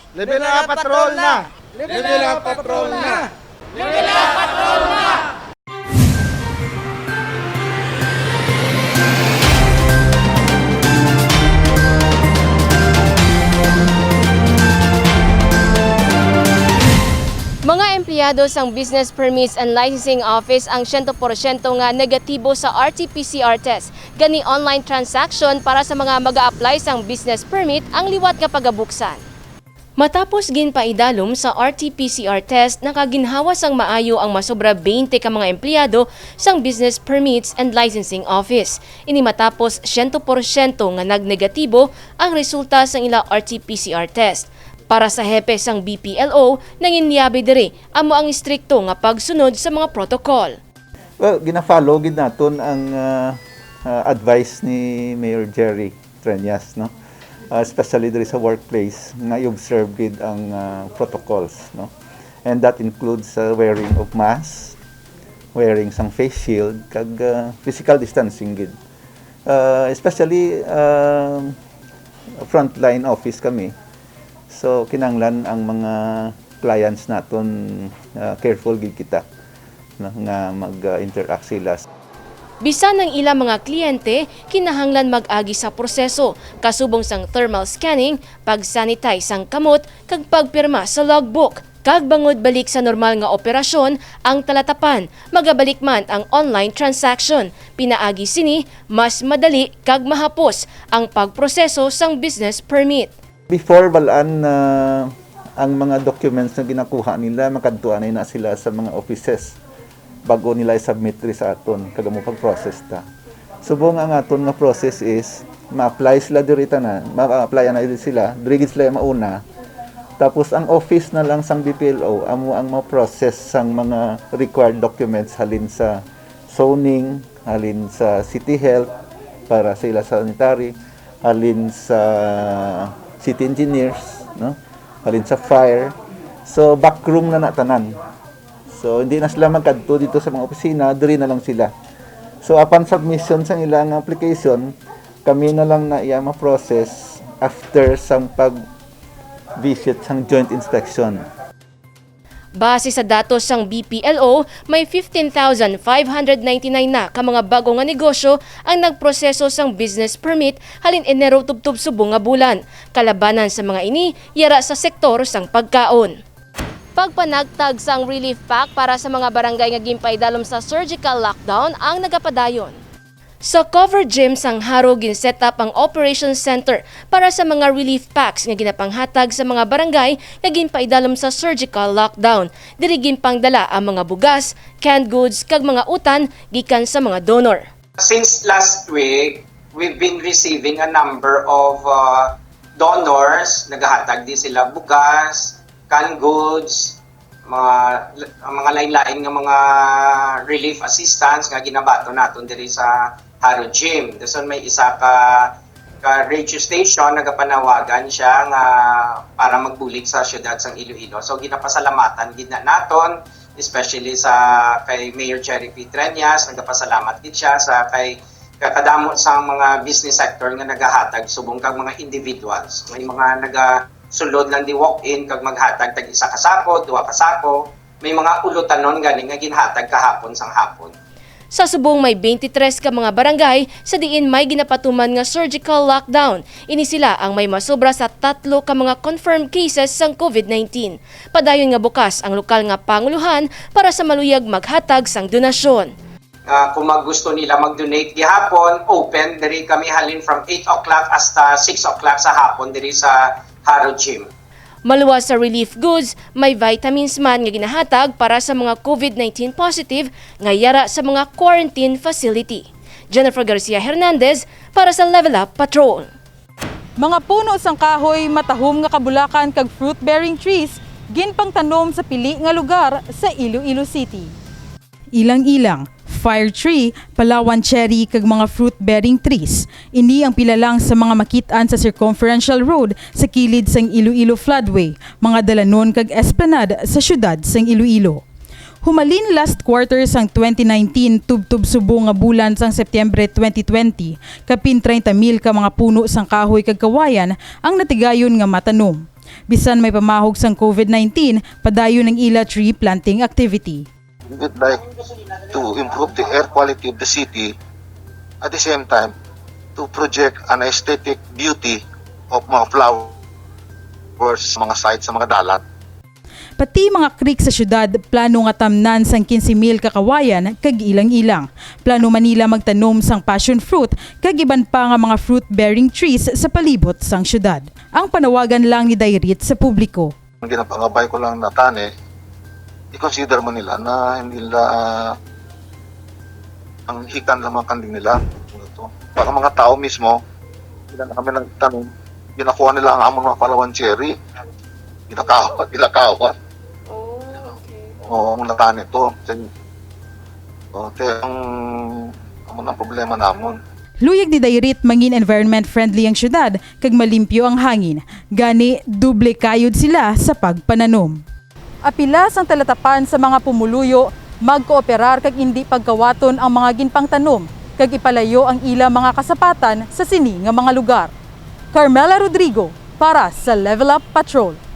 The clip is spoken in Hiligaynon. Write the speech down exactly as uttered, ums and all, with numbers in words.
Level up, patrol na! Level up, patrol na! Mga empleyado sang Business Permits and Licensing Office ang siyento porsyento nga negatibo sa R T P C R test. Gani, online transaction para sa mga mag-a-apply sang business permit ang liwat nga pagabuksan. Matapos ginpaidalom sa R T P C R test, nakaginhawa sang maayo ang masobra twenty ka mga empleyado sang Business Permits and Licensing Office. Ini matapos siyento porsyento nga nagnegatibo ang resulta sang ila R T P C R test. Para sa hepe sang B P L O, nanginyabi diri amo ang istrikto nga pagsunod sa mga protocol. Well, gina-follow gid naton ang ah, ah, advice ni Mayor Jerry Treñas, no? Ah, especially diri sa workplace nga i-observe gid ang ah, protocols, no? And that includes ah, wearing of mask, wearing sang face shield, kag ah, physical distancing gid. Ah, especially ah, frontline office kami. So kinahanglan ang mga clients naton ah, careful gid kita, no, nga mag-interact sila. Bisan ang ila mga kliyente kinahanglan mag-agi sa proseso kasubong sang thermal scanning, pag-sanitize sang kamot, kag pagpirma sa logbook. Kag bangod balik sa normal nga operasyon ang talatapan, magabalik man ang online transaction. Pinaagi sini, mas madali kag mahapos ang pagproseso sang business permit. Before, balaan na ang mga documents nga ginakuha nila, makadto anay na sila sa mga offices bago nila i-submit diri sa aton, kag amo pag-process ta. Subong ang aton nga process is ma-apply sila diri tanan, ma-apply na diri sila, diri gid sila mauna. Tapos ang office na lang sang B P L O amo ang ma-process sang mga required documents halin sa zoning, halin sa city health para sa ila sanitary, halin sa city engineers, no? Halin sa fire. So backroom na na tanan. So hindi na sila magkadto dito sa mga opisina, diri na lang sila. So apan submission sang ilang application, kami na lang na iya ma-process after sang pag-visit sang joint inspection. Base sa datos sang B P L O, may fifteen thousand five hundred ninety-nine na ka mga bag-o nga negosyo ang nagproseso sang business permit halin Enero tubtob subong nga bulan. Kalabanan sa mga ini, yara sa sektor sang pagkaon. Pagpanagtag sang relief pack para sa mga barangay nga ginpaidalom sa surgical lockdown ang nagapadayon. Sa covered gym sang Jaro, gin-set up ang Operation Center para sa mga relief packs nga ginapanghatag sa mga barangay nga ginpaidalom sa surgical lockdown. Diri ginpangdala ang mga bugas, canned goods, kag mga utan gikan sa mga donor. Since last week, we've been receiving a number of uh, donors. Nagahatag di sila bugas, canned goods, mga ang mga lain-lain nga mga relief assistance nga ginabaton naton diri sa Jaro Gym. Dason may isa ka ka radio station nagapanawagan siya nga para magbulig sa siyudad sang Iloilo. So ginapasalamatan gid na naton, especially sa kay Mayor Jerry P. Treñas, nagapasalamat gid siya sa kay kakadamo sang mga business sector nga nagahatag subong kag mga individuals. May mga nagasulod lang di walk-in kag maghatag tag isa ka sako, duha ka sako. May mga ulutanon gani nga ginhatag kahapon sang hapon. Sa subong may twenty-three ka mga barangay sa diin may ginapatuman nga surgical lockdown. Ini sila ang may masobra sa tatlo ka mga confirmed cases sang COVID nineteen. Padayon nga bukas ang lokal nga panguluhan para sa maluyag maghatag sang donasyon. Ah, kung mag gusto nila mag-donate gihapon, open diri kami halin from eight o'clock hasta six o'clock sa hapon diri sa Jaro Gym. Maluwas sa relief goods, may vitamins man nga ginahatag para sa mga COVID nineteen positive nga yara sa mga quarantine facility. Jennifer Garcia Hernandez para sa Level Up Patrol. Mga puno sang kahoy, matahom nga kabulakan kag fruit-bearing trees ginpangtanom sa pili nga lugar sa Iloilo City. Ilang-ilang, fire tree, Palawan cherry kag mga fruit-bearing trees. Ini ang pila lang sa mga makit-an sa Circumferential Road sa kilid sang Iloilo Floodway, mga dalanon kag esplanade sa siyudad sang Iloilo. Humalin last quarter sang twenty nineteen tubtob subong nga bulan sang Septyembre twenty twenty, kapin treinta mil ka mga puno sang kahoy kag kawayan ang natigayon nga matanom. Bisan may pamahog sang COVID nineteen, padayon ang ila tree planting activity. We would like to improve the air quality of the city, at the same time, to project an aesthetic beauty of mga flowers sa mga sites, sa mga dalan. Pati mga creek sa syudad, plano nga tamnan sang quince mil ka kawayan kag ilang-ilang. Plano man nila magtanom sang passion fruit kag iban pa nga mga fruit-bearing trees sa palibot sang syudad. Ang panawagan lang ni Dairit sa publiko. Ang ginapangabay ko lang na tani, i-consider mo nila na hindi nila ang hikan lang mga kanding nila. Ito. Baka mga tao mismo, hindi na kami nagtanom, ginakuha nila ang amon mga Palawan cherry. Ginakawa, ginakawa. Oh, okay. Oo, ang natani to. Kaya, oh, kaya ang, ang mga problema namon. Luyag ni Dairit mangin environment-friendly ang syudad kag malimpyo ang hangin. Gani, doble kayod sila sa pagpananom. Apila sang talatapan sa mga pumuluyo magkooperar kag indi pagkawaton ang mga ginpangtanom kag ipalayo ang ila mga kasapatan sa sini nga mga lugar. Carmela Rodrigo para sa Level Up Patrol.